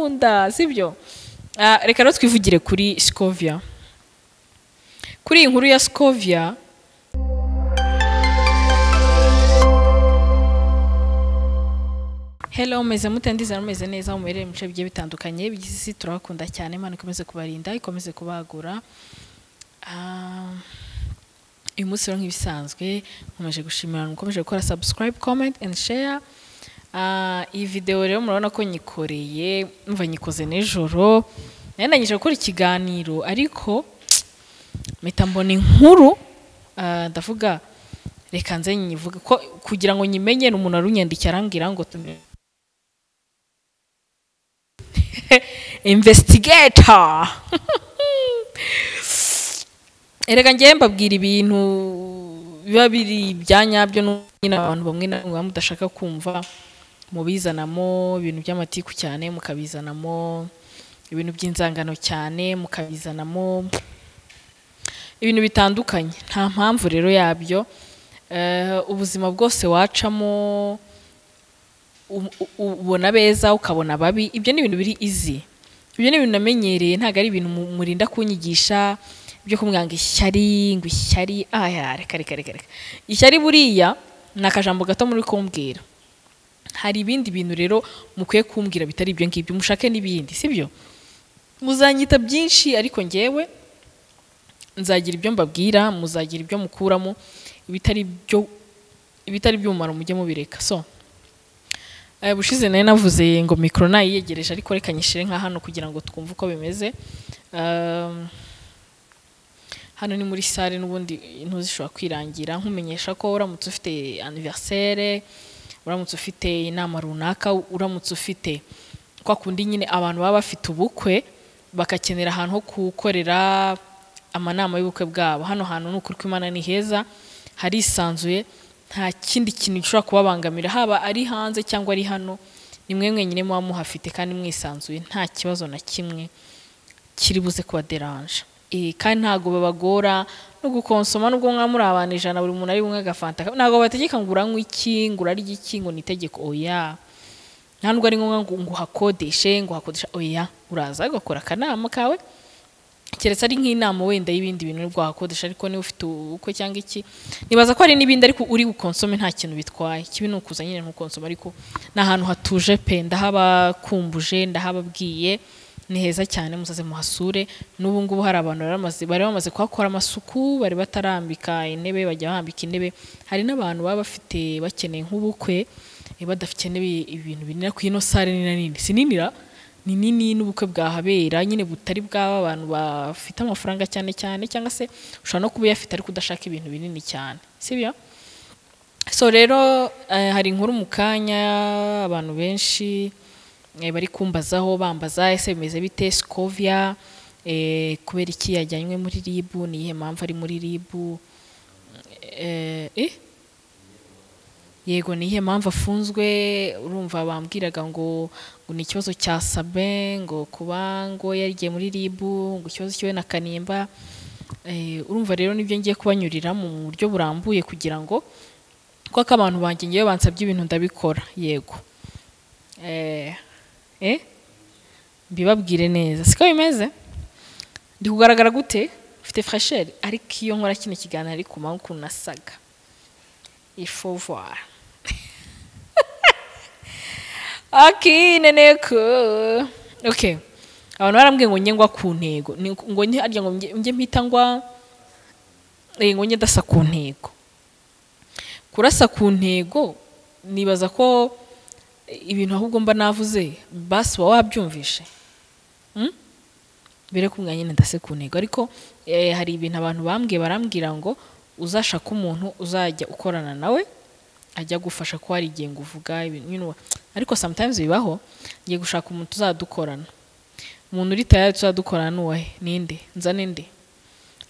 Ndabakunda, sibyo? Reka rero twivugire kuri Scovia, kuri iyi nkuru ya Scovia. Hello, meze mute? Ndizera mumeze neza, mumerere mu bice bigiye bitandukanye bigize isi. Turabakunda cyane, Imana ikomeze kubarinda, ikomeze kubagura. Uyu munsi rero nk'ibisanzwe nkomeje gushimira abantu mukomeje gukora subscribe, comment and share. Iyi video rero murabona ko nyikoreye, mva nyikoze nijoro, nari ndangije gukora ikiganiro ariko mpita mbona inkuru, ndavuga reka nze nyivuge ko kugira ngo nyimenye. Ni umuntu warunyandikiye arambwira ngo investigator. Erega ngewe mbabwira ibintu biba biri ibya nyabyo, nyine abantu bamwe na bamwe mudashaka kumva, mubizanamo ibintu by'amatiku cyane, mukabizanamo ibintu by'inzangano cyane, mukabizanamo ibintu bitandukanye. Nta mpamvu rero yabyo. Ubuzima bwose wacamo ubona beza, ukabona babi, ibyo ni ibintu biri easy, ibyo ni ibintu namenyereye, ntabwo ari ibintu murinda kunyigisha byo kumwanga ishyari, ngo ishyari, aya reka reka reka reka. Ishyari buriya ni akajambo gato muri kumbwira. Hari ibindi bintu rero mukwiye kumbwira bitari ibyo ngibyo, mushake n'ibindi, sibyo? Muzanyita byinshi ariko ngewe nzagira ibyo mbabwira, muzagira ibyo mukuramo, ibitari byo, ibitari by'umumaro mujye mubireka. So bushize nari navuze ngo mikoro nayiyegereje, ariko reka nyishire nka hano kugira ngo twumve uko bimeze. Hano ni muri sale, n'ubundi ntuzishobora kwirangira. Nkumenyesha ko uramutse ufite anniversaire, uramutse ufite inama runaka, uramutse ufite kwa kundi nyine abantu baba bafite ubukwe bakakenera ahantu ho gukorera amanama y'ubukwe bwabo, hano hantu ni ukuri kw'Imana ni heza, harisanzuye, nta kindi kintu gishobora kubabangamira, haba ari hanze cyangwa ari hano, ni mwe mwenyine muba muhafite kandi mwisanzuye, nta kibazo na kimwe kiri buze kubaderanja. Kandi ntago babagora no gukonsoma, nubwo mwa muri abantu 100 buri muntu ari bumwe agafanta, ntago bategeka ngo uranywe iki, ngo urarye iki, ngo ni itegeko, oya. Nta nubwo ari ngombwa ngo uhakodeshe, ngo uhakodesha, oya. Uraza ugakora akanama kawe, keretse ari nk'inama wenda y'ibindi bintu nibwo wahakodesha, ariko niba ufite ubukwe cyangwa iki, nibaza ko hari n'ibindi ariko uri bukonsome nta kintu bitwaye. Ikibi ni ukuza nyine ntukonsome, ariko ni ahantu hatuje pe, ndahabakumbuje, ndahababwiye, ni heza cyane, muzaze muhasure. N'ubu ngubu hari abantu bari bamaze kuhakora amasuku, bari batarambika intebe, bajya bahambika intebe. Hari n'abantu baba bafite bakeneye nk'ubukwe, badafite intebe, ibintu binini ku ino sale ni nini, si ninira ni nini, n'ubukwe bwahabera nyine butari bwaba abantu bafite amafaranga cyane cyane, cyangwa se ushobora no kuba uyafite ariko udashaka ibintu binini cyane, sibyo? So rero hari inkuru mu kanya abantu benshi bari kumbazaho, bambaza ese bimeze bite Scovia, kubera iki yajyanywe muri RIB, ni iyihe mpamvu ari muri RIB, yego ni iyihe mpamvu afunzwe. Urumva bambwiraga ngo ni ikibazo cya Sabin, ngo kuba ngo yagiye muri RIB, ngo ikibazo cyiwe na Kanimba. Urumva rero nibyo ngiye kubanyurira mu buryo burambuye kugira ngo kuko abantu banjye ngiye bansabye ibintu ndabikora, yego mbibabwire neza siko bimeze. Ndi kugaragara gute? Mfite fraîcheur, ariko iyo nkora kino kiganiro ari kumanywa ukuntu nasaga, il faut voir. Okay, neneko. Okay, abantu barambwiye ngo njye ngwa ku ntego, ngo njye arya ngo njye mpita ngwa, ngo njye ndasa ku ntego. Kurasa ku ntego nibaza ko ibintu ahubwo mba navuze basi wabyumvishe, mbere ko umwanya nyine ndase ku ntego. Ariko hari ibintu abantu bambwiye, barambwira ngo uzashaka umuntu uzajya ukorana nawe ajya gufasha ko hari igihe ngo uvuga ibintu nyine, ariko sometimes bibaho. Ngiye gushaka umuntu tuzadukorana, umuntu uri tayari tuzadukorana nuwahe, ninde nzane nde,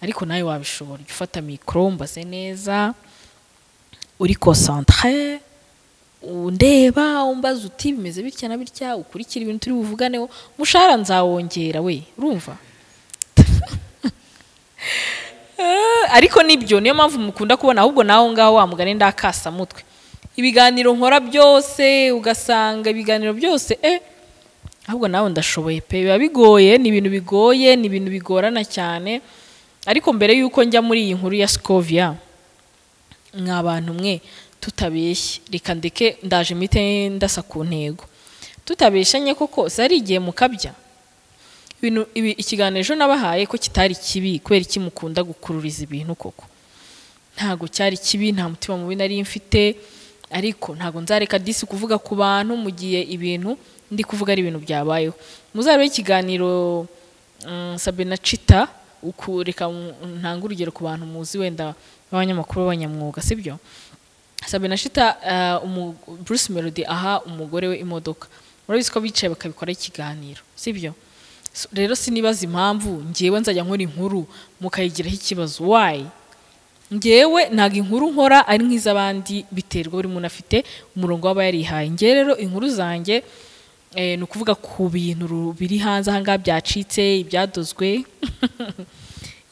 ariko nawe wabishobora. Ujya ufata micro mbaze neza, uri concentré, undeba umbaza uti bimeze bitya na bitya, ukurikira ibintu turi buvuganeho, umushahara nzawongera we, urumva? Ariko nibyo niyo mpamvu mukunda kubona ahubwo naho ngaho wa mugani ndakasa mutwe. Ibiganiro nkora byose ugasanga ibiganiro byose Ahubwo nawe ndashoboye pe, biba bigoye, ni ibintu bigoye, ni ibintu bigorana cyane. Ariko mbere yuko njya muri iyi nkuru ya Scovia, mwa bantu mwe tutabeshye, reka ndeke ndaje mite ndasa ku ntego. Tutabeshanye koko sari igihe mukabya. Ibintu ikiganiro ejo nabahaye ko kitari kibi, kubera iki mukunda gukururiza ibintu koko? Ntago cyari kibi, nta mutima mubi nari mfite, ariko ntago nzareka disi kuvuga ku bantu mu gihe ibintu ndi kuvuga ari ibintu byabayeho. Muzarebe ikiganiro Sabina Chita, reka ntanga urugero ku bantu muzi wenda b'abanyamakuru b'abanyamwuga, sibyo? Sabina Chita, Bruce Melody aha umugore we imodoka, murabizi ko bicaye bakabikora ikiganiro, sibyo? Rero sinibaza impamvu ngewe nzajya nkora inkuru mukayigiraho ikibazo. Why? Ngewe ntago inkuru nkora ari nk'iz'abandi, biterwa buri muntu afite umurongo waba yarihaye. Ngewe rero inkuru zanjye ni ukuvuga ku bintu biri hanze aha ngaha byacitse, ibyadozwe,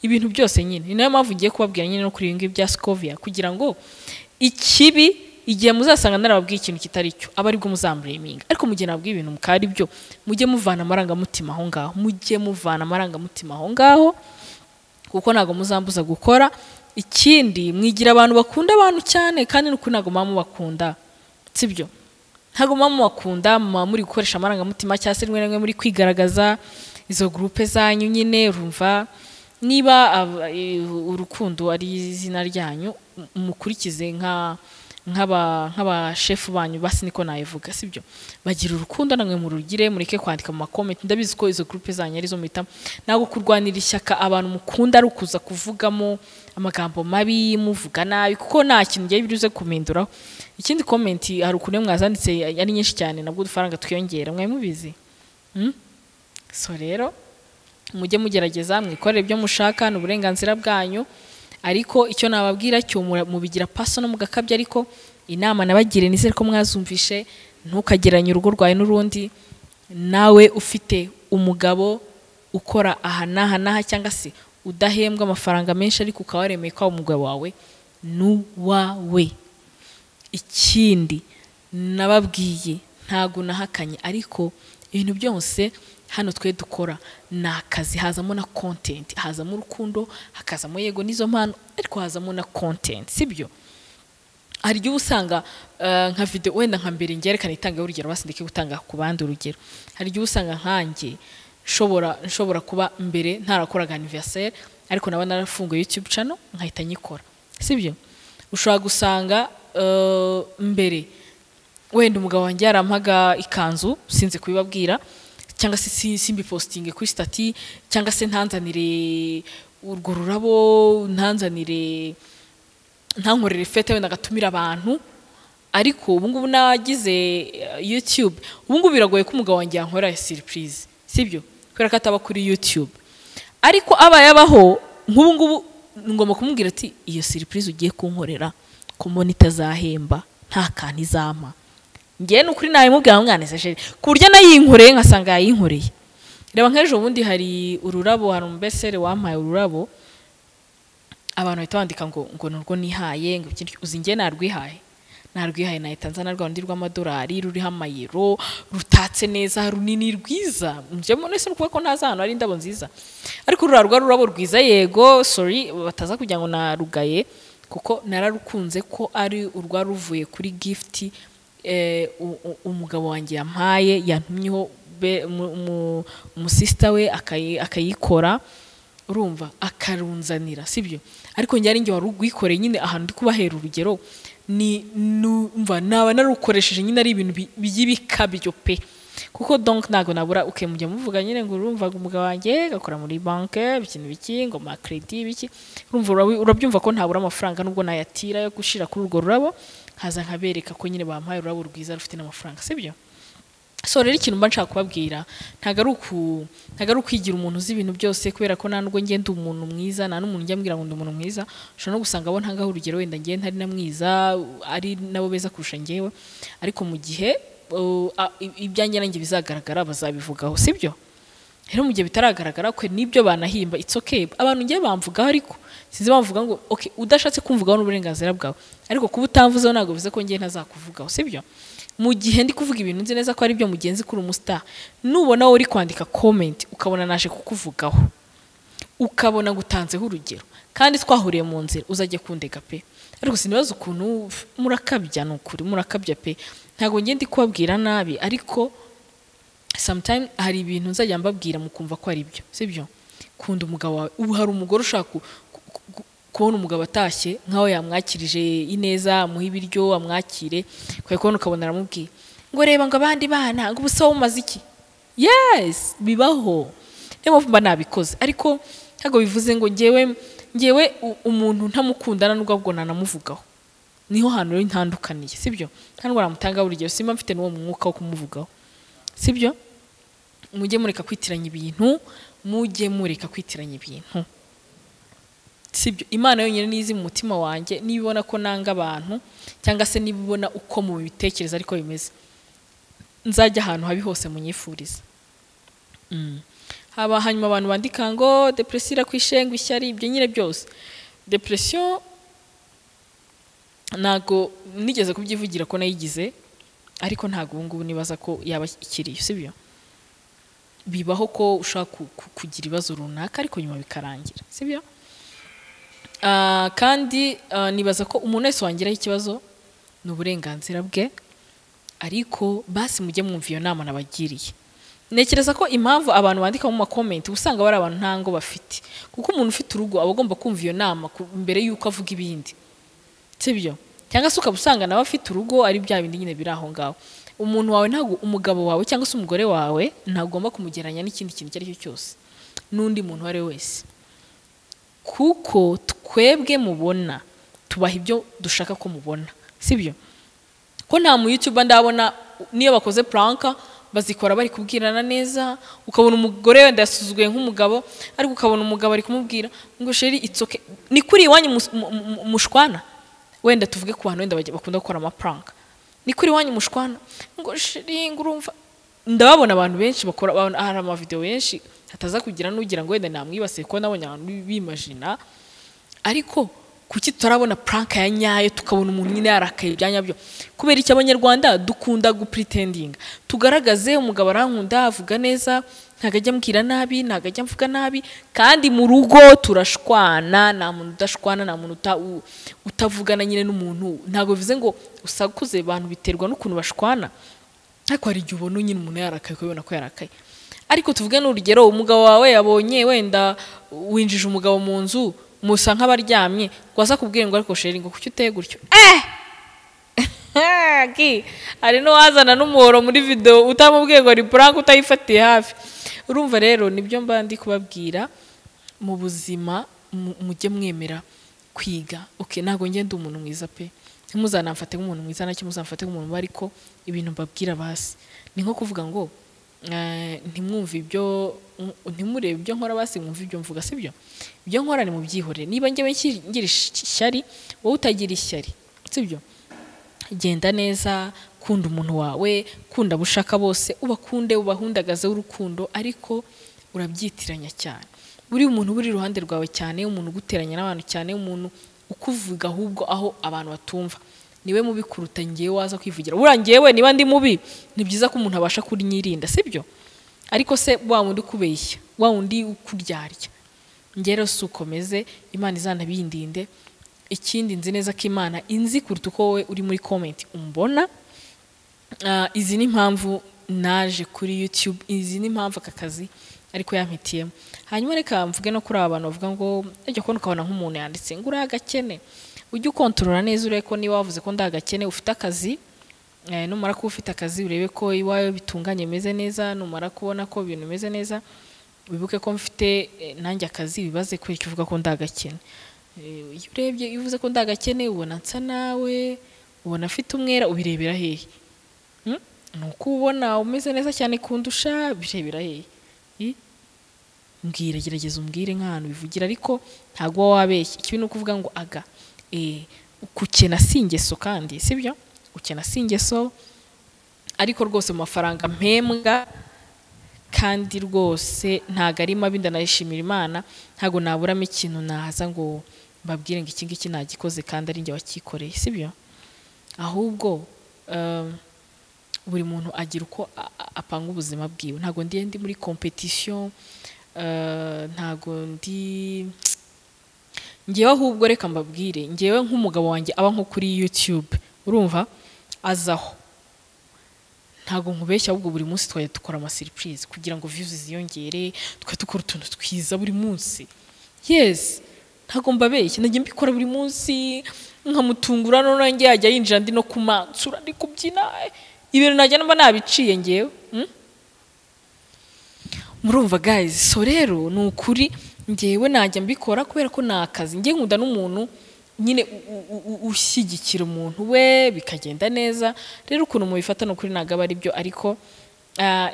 ibintu byose nyine. Ni nayo mpamvu ngiye kubabwira nyine no kuri ibi ngibi bya Scovia, kugira ngo ikibi igihe muzasanga narababwiye ikintu kitari cyo aba aribwo muzambureminga. Ariko mu gihe nababwiye ibintu mukari byo, mujye muvana amarangamutima aho ngaho, mujye muvana amarangamutima aho ngaho, kuko ntago muzambuza gukora. Ikindi, mwigira abantu bakunda abantu cyane, kandi nuko ntago muba mubakunda, sibyo? Ntago muba mubakunda, muba muri gukoresha amarangamutima cyangwa se rimwe na rimwe muri kwigaragaza izo groupe zanyu nyine. Urumva niba urukundo ari izina ryanyu, mukurikize nk'aba chef banyu, basi niko nayivuga, sibyo? Bagira urukundo namwe murugire, mureke kwandika mu ma comment. Ndabizi ko izo groupe zanyu arizo muhitamo. Ntabwo kurwanira ishyaka abantu mukunda ari ukuza kuvugamo amagambo mabi, muvuga nabi, kuko nta kintu ngiye biruze kuminduraho. Ikindi, comment hari ukuntu mwazanditse ari nyinshi cyane, nabwo udufaranga twiyongera, mwe mubizi. So rero mujye mugerageza mwikorere ibyo mushaka, ni uburenganzira bwanyu. Ariko icyo nababwira cyo, mubigira personal mugakabya. Ariko inama nabagire, nizere ko mwazumvishe, ntukageranye urugo rwawe n'urundi. Nawe ufite umugabo ukora aha n'aha n'aha, cyangwa se udahembwa amafaranga menshi, ariko ukaba waremeye ko umugabo wawe n'uwawe. Ikindi nababwiye, ntago nahakanye, ariko ibintu byose hano twe dukora ni akazi, hazamo na content, hazamo urukundo, hakazamo yego n'izo mpano, ariko hazamo na content, sibyo? Hari igihe usanga nka video wenda nka mbere ngerekana itanga urugero, basi ndeke gutanga ku bandi urugero. Hari igihe usanga nkanjye nshobora kuba mbere ntarakoraga anniversaire, ariko naba narafunguye YouTube channel nkahita nyikora, sibyo? Ushobora gusanga mbere wenda umugabo wanjye yarampaga ikanzu, sinzi kubibabwira, cyangwa se simbipostinge kuri status, cyangwa se ntanzanire urwo rurabo, ntanzanire, ntankorere fête wenda agatumira abantu. Ariko ubu ngubu nagize YouTube, ubu ngubu biragoye ko umugabo wanjye yankorera surprise, sibyo? Kubera ko ataba kuri YouTube. Ariko aba yabaho, nk'ubu ngubu ngomba kumubwira ati iyo surprise ugiye kunkorera ko mbona itazahemba, nta kantu izampa. Ngewe nukuri nabimubwira, mwana chéri, ku buryo nayinkoreye nkasanga yayinkoreye. Reba nk'ejo bundi hari ururabo, hari umubesere wampaye ururabo, abantu bahita bandika ngo nurwo nihaye, ngo ikindi. Uzi ngewe narwihaye, nahita nzana rwa rundi rw'amadolari ruriho amayero, rutatse neza, runini, rwiza. Njye mbona se nukuvuga ko ntazi ahantu hari indabo nziza? Ariko ruriya rwa rurabo rwiza, yego, sorry bataza kugira ngo narugaye, kuko nararukunze ko ari urwa ruvuye kuri gift umugabo wanjye yampaye, yantumyeho umusista we akayikora, urumva, akarunzanira, sibyo? Ariko njye ari njye wari urwikoreye nyine. Ahantu ndi kubahera urugero ni numva naba narukoresheje nyine ari ibintu by'ibikabyo pe, kuko donc ntago nabura. Okay, mujya muvuga nyine ngo urumva umugabo wanjye gakora muri banke, ikintu biki, ngo ma credit biki, urumva urabyumva ko ntabura amafaranga, nubwo nayatira yo gushira kuri urwo rurabo, nkaza nkabereka ko nyine bampaye ururabo rwiza rufite n'amafaranga, sibyo? So rero ikintu mba nshaka kubabwira, ntago ari ukwigira umuntu uzi ibintu byose, kubera ko nta nubwo njye ndi umuntu mwiza, nta n'umuntu njya mbwira ngo ndi umuntu mwiza. Ushobora no gusanga abo ntangaho urugero wenda njye ntari na mwiza, ari nabo beza kurusha njyewe. Ariko mu gihe ibyanjye nanjye bizagaragara, bazabivugaho, sibyo? Rero mu gihe bitaragaragara kwe nibyo banahimba, it's okay. Abantu ngiye bamvugaho, ariko sinzi bavuga ngo okay, udashatse kumvugaho n'uburenganzira bwawe, ariko kuba utamvuzeho ntabwo bivuze ko ngiye ntazakuvugaho, sibyo? Mu gihe ndi kuvuga ibintu nzi neza ko ari byo mugenzi kuri umustar, nubona wowe uri kwandika comment ukabona naje kukuvugaho, ukabona gutanzeho urugero kandi twahuriye mu nzira, uzajye kundega pe. Ariko sinibaza ukuntu murakabya, ni ukuri murakabya pe. Ntabwo ngiye ndi kubabwira nabi, ariko sometimes hari ibintu nzajya mbabwira mukumva ko ari byo, sibyo? Kunda umugabo wawe. Ubu hari umugore ushaka kubona umugabo atashye nkaho yamwakirije ineza, amuha ibiryo, amwakire, kwa kubona ukabona aramubwiye ngo reba ngo abandi bana ngo ubusa umaze iki. Yes, bibaho, niyo mpamvu mba nabikoze. Ariko ntabwo bivuze ngo ngewe umuntu ntamukundana n'ubwo ahubwo nanamuvugaho. Niho hantu rero ntandukaniye, sibyo? Nta nubwo namutanga urugero, simba mfite n'uwo mwuka wo kumuvugaho, sibyo? Mujye mureka kwitiranya ibintu, mujye mureka kwitiranya ibintu, sibyo? Imana yonyine nizi mu mutima wanjye, niba ibona ko nanga abantu cyangwa se niba ibona uko mu bitekereza ariko bimeze, nzajya ahantu habi hose munyifuriza. Haba hanyuma abantu bandika ngo depression irakwishenga, ishyari, ibyo nyine byose. Depression ntago nigeze kubyivugira ko nayigize, ariko ntago ubu ngubu nibaza ko yaba ikiriyo, sibyo? Bibaho ko ushaka kugira ibibazo runaka ariko nyuma bikarangira, sibyo? Kandi nibaza ko umuntu wese wangiraho ikibazo ni uburenganzira bwe, ariko basi mujye mwumva iyo nama nabagiriye. Ntekereza ko impamvu abantu bandika mu makomenti usanga bari abantu ntango bafite, kuko umuntu ufite urugo aba agomba kumva iyo nama mbere yuko avuga ibindi, sibyo? Cyangwa se ukaba usanga nawe afite urugo ari bya bindi nyine biri aho ngaho. Umuntu wawe ntabwo, umugabo wawe cyangwa se umugore wawe ntagomba kumugereranya n'ikindi kintu icyo ari cyo cyose n'undi muntu uwo ari we wese, kuko twebwe mubona tubaha ibyo dushaka ko mubona, sibyo? Ko nta mu YouTuber ndabona niyo bakoze prank bazikora bari kubwirana neza, ukabona umugore wenda yasuzuguye nk'umugabo, ariko ukabona umugabo ari kumubwira ngo sheri it's okay. Ni kuri iwanyu mushwana, wenda tuvuge ku bantu wenda bakunda gukora ama prank, ni kuri iwanyu mushwana ngo sheri ngo urumva. Ndababona abantu benshi bakora, hari ama video benshi hataza kugira n'ugira ngo wenda namwibasiye ko nabonye abantu bimagina, ariko kuki tutarabona prank ya nyayo tukabona umuntu nyine yarakaye ibya nyabyo? Kubera iki abanyarwanda dukunda gupretendinga, tugaragaze umugabo arankunda, avuga neza, ntago ajya ambwira nabi, ntago ajya amvuga nabi, kandi mu rugo turashwana, nta muntu udashwana, nta muntu utavugana nyine n'umuntu. Ntago bivuze ngo usakuze, abantu biterwa n'ukuntu bashwana, ariko hari igihe ubona nyine umuntu yarakaye ukabibona ko yarakaye. Ariko tuvuge n'urugero, umugabo wawe yabonye wenda winjije umugabo mu nzu musa nk'abaryamye, waza kubwira ngo ariko sheri ngo kuki uteye gutyo, ki hari n'uwazana n'umuhoro muri video utamubwiye ngo ni prank utayifatiye hafi. Urumva rero nibyo mba ndi kubabwira mu buzima, mujye mwemera kwiga. Okay, ntago ngiye ndi umuntu mwiza pe, ntimuzanamfate nk'umuntu mwiza, nacyo muzamfate nk'umuntu mubi, ariko ibintu mbabwira basi ni nko kuvuga ngo ntimwumve ibyo, ntimurebe ibyo nkora, basi mwumve ibyo mvuga, sibyo? Ibyo nkora ni mubyihorere. Niba njyewe ngira ishyari, wowe utagira ishyari, sibyo? Genda neza, kunda umuntu wawe, kunda abo ushaka bose, ubakunde, ubahundagaze urukundo, ariko urabyitiranya cyane. Buri umuntu uri iruhande rwawe cyane, umuntu uguteranya n'abantu cyane, umuntu ukuvuga ahubwo aho abantu batumva, niwe mubi kuruta ngewe waza kwivugira. Buriya ngewe niba ndi mubi, ni byiza ko umuntu abasha kunyirinda, sibyo? Ariko se wa wundi ukubeshya, wa wundi ukuryarya, ngewe rero si ukomeze, Imana izanabindinde. Ikindi nzi neza ko Imana inzi kuruta uko wowe uri muri comment umbona. Izi ni impamvu naje kuri YouTube, izi ni impamvu aka kazi ariko yampitiyemo. Hanyuma reka mvuge no kuri aba bantu bavuga ngo ujya kubona ukabona nk'umuntu yanditse ngo uri agakene, ujye ukontorora neza urebe ko niba wavuze ko ndi agakene ufite akazi, numara kuba ufite akazi urebe ko iwawe bitunganye bimeze neza, numara kubona ko ibintu bimeze neza wibuke ko mfite nanjye akazi, wibaze ko icyo uvuga ko ndi agakene. Iyo urebye iyo uvuze ko ndi agakene ubona nsa nawe, ubona afite umwera, ubirebera hehe? Ni uko ubona umeze neza cyane kundusha, birebera hehe? Mbwira, gerageza umbwire nk'ahantu bivugira, ariko ntago uba wabeshye. Ikibi ni ukuvuga ngo aga gukena si ingeso, kandi sibyo? Gukena si ingeso, ariko rwose mu mafaranga mpembwa kandi rwose ntago ari mabi, ndanayishimira Imana, ntago naburamo ikintu naza ngo mbabwire ngo iki ngiki nagikoze kandi ari njye wakikoreye, sibyo? Ahubwo Buri muntu agira uko apanga ubuzima bwiwe. Ntago ndi muri competition, ntago ndi ngewe. Ahubwo reka mbabwire, ngewe nk'umugabo wanjye aba nko kuri YouTube, urumva azaho, ntago nkubeshya, ahubwo buri munsi twajya dukora ama surprise kugira ngo views ziyongere, tukajya dukora utuntu twiza buri munsi. Yes, ntago mbabeshya, najya mbikora buri munsi nkamutungura, none nanjye yajya yinjira ndi no kumansura, ndi kubyina, ibintu najya mba nabiciye ngewe. Murumva guys? So rero ni ukuri ngewe najya mbikora kubera ko ni akazi. Ngewe nkunda n'umuntu nyine ushyigikira umuntu we bikagenda neza. Rero ukuntu mubifata ni ukuri ntabwo aba ari byo, ariko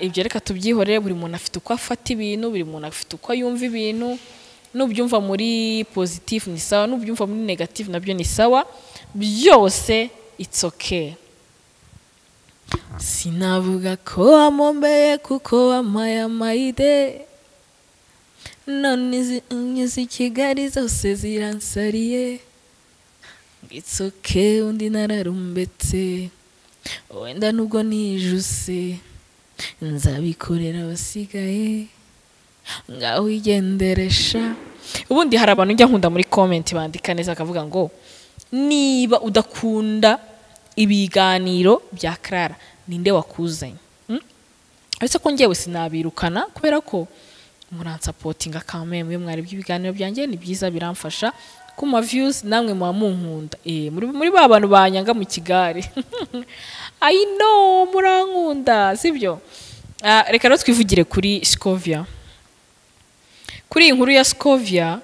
ibyo reka tubyihorere. Buri muntu afite uko afata ibintu, buri muntu afite uko yumva ibintu. Nubyumva muri positive ni sawa, nubyumva muri negative nabyo ni sawa, byose it's okay. Sinavuga ko wamombeye kuko wampaye amayide, none izi Kigali zose ziransariye. It's okay, undi nararumbetse, wenda nubwo nijuse nzabikorera abasigaye, ngaho igenderesha. Ubundi hari abantu njya nkunda muri comment bandika neza, akavuga ngo niba udakunda ibiganiro bya Clara ninde wakuzanye? Uretse ko ngewe sinabirukana kubera ko muransapotinga kameme. Iyo mwari ibiganiro byanjye ni byiza, biramfasha ku ma views, namwe muba munkunda. Muri ba bantu banyanga mu kigare, I know murankunda, sibyo? Reka rero twivugire kuri Scovia, kuri iyi nkuru ya Scovia.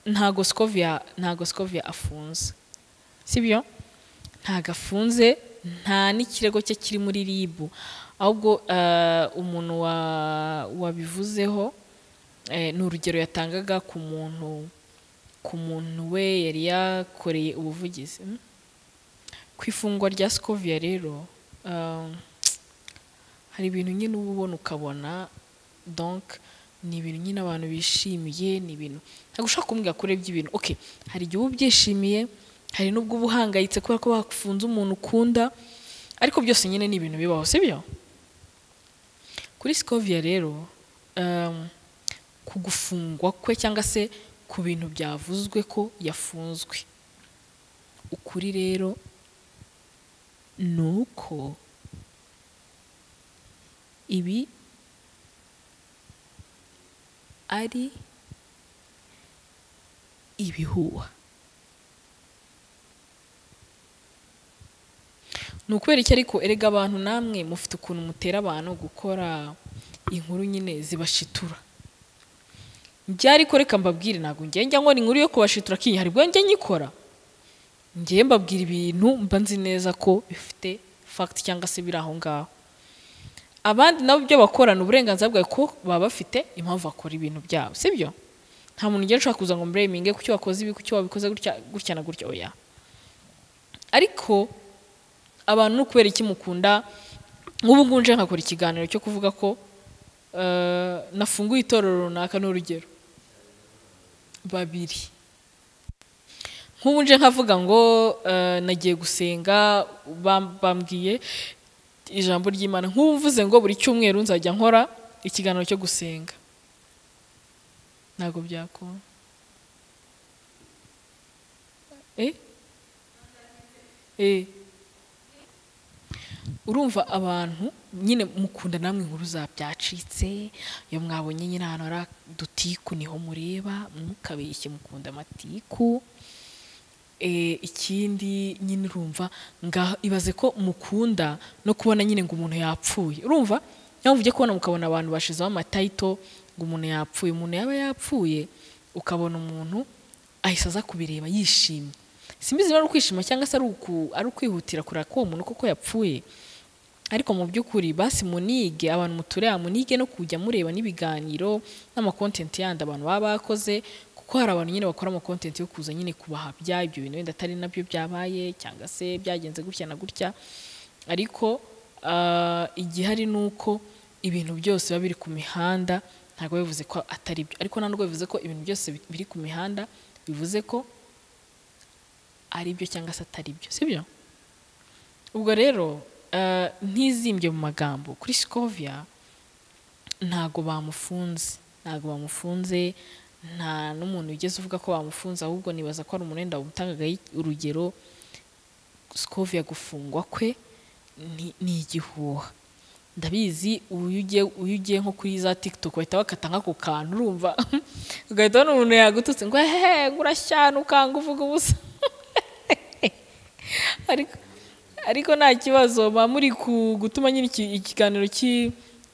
Ntago Scovia afunze, sibyo? Ntago afunze, nta n'ikirego cye kiri muri RIB. Ahubwo umuntu wabivuzeho ni urugero yatangaga ku muntu we yari yakoreye ubuvugizi. Ku ifungwa rya Scovia rero, hari ibintu nyine uba ubona ukabona donc ni ibintu nyine abantu bishimiye, ni ibintu ntabwo ushobora kumbwira ko urebye ibintu. Okay, hari igihe uba ubyishimiye, hari n'ubwo uba uhangayitse kubera ko bafunze umuntu ukunda, ariko byose nyine ni ibintu bibaho, sibyo? Kuri Scovia rero, ku gufungwa kwe cyangwa se ku bintu byavuzwe ko yafunzwe, ukuri rero ni uko ibi ari ibihuha. Ni ukubera iki? Ariko erega abantu namwe mufite ukuntu mutera abantu gukora inkuru nyine zibashitura. Njye ariko reka mbabwire, ntabwo njye njya nkora inkuru yo kubashitura kinyi, hari ubwo njya nyikora. Njye mbabwira ibintu mba nzi neza ko bifite fact cyangwa se biri aho ngaho. Abandi nabo ibyo bakora ni uburenganzira bwawe, ko baba bafite impamvu bakora ibintu byabo, sibyo? Nta muntu ugenda ushaka kuza ngo mblaminge kuki wakoze ibi, kuki wabikoze gutya gutya na gutya, oya. Ariko abantu ni ukubera iki mukunda? Nk'ubu ngubu nje nkakora ikiganiro cyo kuvuga ko nafunguye itorero runaka, ni urugero babiri. Nk'ubu nje nkavuga ngo nagiye gusenga, bambwiye ijambo ry'Imana. Nk'ubu mvuze ngo buri cyumweru nzajya nkora ikiganiro cyo gusenga, ntabwo byakunda. Urumva abantu nyine mukunda namwe inkuru za byacitse. Iyo mwabonye nyine ahantu hari udutiku niho mureba, mukabeshye, mukunda amatiku. Ikindi nyine urumva ngaho ibaze ko mukunda no kubona nyine ngo umuntu yapfuye. Urumva niyo ujye kubona mukabona abantu bashizeho ama title ngo umuntu yapfuye. Umuntu yaba yapfuye, ukabona umuntu ahise aza kubireba yishimye. Simbizi niba ari ukwishima cyangwa se ari ukwihutira kureba ko uwo muntu koko yapfuye. Ariko mu by'ukuri basi munige, abantu mutureba, munige no kujya mureba n'ibiganiro n'ama content yandi abantu baba bakoze, kuko hari abantu nyine bakora ama content yo kuza nyine kubahabya ibyo bintu wenda atari nabyo byabaye cyangwa se byagenze gutya na gutya. Ariko igihari ni uko ibintu byose biba biri ku mihanda ntabwo bivuze ko atari byo, ariko nta nubwo bivuze ko ibintu byose biri ku mihanda bivuze ko ari byo cyangwa se atari byo, sibyo? Ubwo rero ntizimbye mu magambo kuri Scovia, ntago bamufunze, nta n'umuntu ugeze uvuga ko bamufunze, ahubwo nibaza ko ari umuntu wenda umutangaga urugero. Scovia gufungwa kwe ni igihuha. Ndabizi uyu ugiye nko kuri za TikTok bahita bakata nk'ako kantu, urumva ugahita ubona umuntu yagututse ngo hehe ngo urashyanuka ngo uvuga ubusa ariko nta kibazo, ba muri gutuma nyine ikiganiro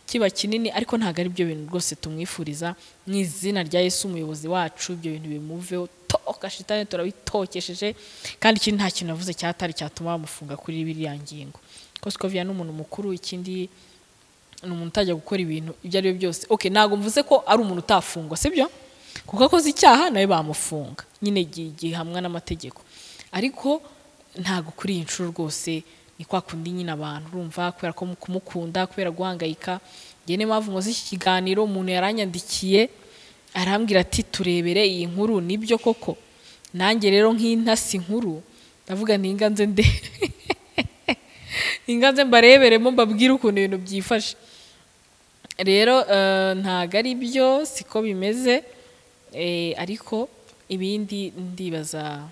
kiba kinini, ariko ntabwo ari byo bintu rwose tumwifuriza. Mu izina rya Yesu umuyobozi wacu, ibyo bintu bimuveho, toka shitani turabitokesheje. Kandi ikindi nta kintu navuze cyatari cyatuma bamufunga kuri biriya ngingo, kuko Scovia ni umuntu mukuru, ikindi ni umuntu utajya gukora ibintu ibyo ari byo byose. Okay, ntabwo mvuze ko ari umuntu utafungwa, sibyo? Kuko akoze icyaha nawe bamufunga nyine gihamwa n'amategeko, ariko ntabwo kuri iyi nshuro rwose ni kwa kundi nyine abantu urumva kubera ko kumukunda, kubera guhangayika. Ngiye niyo mpamvu nkoze iki kiganiro, umuntu yaranyandikiye arambwira ati turebere iyi nkuru nibyo koko. Nanjye rero nk'intasi nkuru ndavuga nti inganze nde inganze mbareberemo mbabwire ukuntu ibintu byifashe. Rero ntago ari byo, siko bimeze, ariko ibindi ndibaza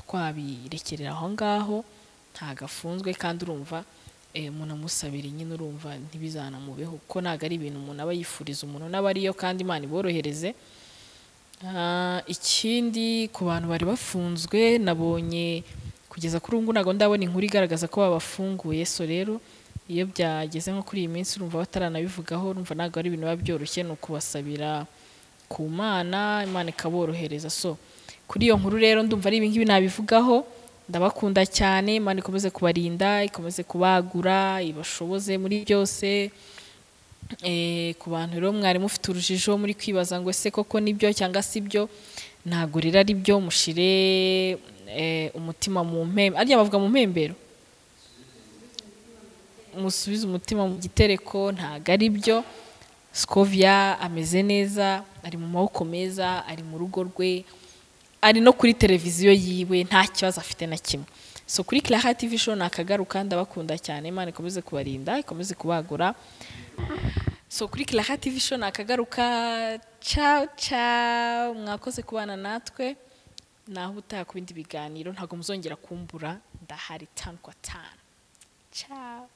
twabirekerera aho ngaho. Ntago afunzwe kandi urumva umuntu amusabira nyine, urumva ntibizanamubeho, kuko ntago ari ibintu umuntu aba yifuriza umuntu n'abariyo, kandi Imana iborohereze. Ikindi ku bantu bari bafunzwe, nabonye kugeza kuri ubu ntago ndabona inkuru igaragaza ko babafunguye. So rero iyo byageze nko kuri iyi minsi urumva bataranabivugaho, urumva ntago ari ibintu biba byoroshye, ni ukubasabira ku Mana, Imana ikaborohereza. So kuri iyo nkuru rero ndumva ari ibingibi nabivugaho. Ndabakunda cyane, Imana ikomeze kubarinda, ikomeze kubagura, ibashoboze muri byose. Ku bantu rero mwari mufite urujijo muri kwibaza ngo ese koko nibyo cyangwa si byo, ntago rero ari byo. Mushire umutima mu mpembe, arya bavuga mu mpembero, musubize umutima mu gitereko, ntago ari byo. Scovia ameze neza, ari mu maboko meza, ari mu rugo rwe, ari no kuri televiziyo yiwe, nta kibazo afite na kimwe. So kuri Clara TV show nakagaruka, ndabakunda cyane, Imana ikomeze kubarinda, ikomeze kubagura. So kuri Clara TV show nakagaruka, ciao ciao, mwakoze kubana natwe, naho utaha ku bindi biganiro, ntago muzongera kumbura, ndahari 5 kwa 5. Ciao.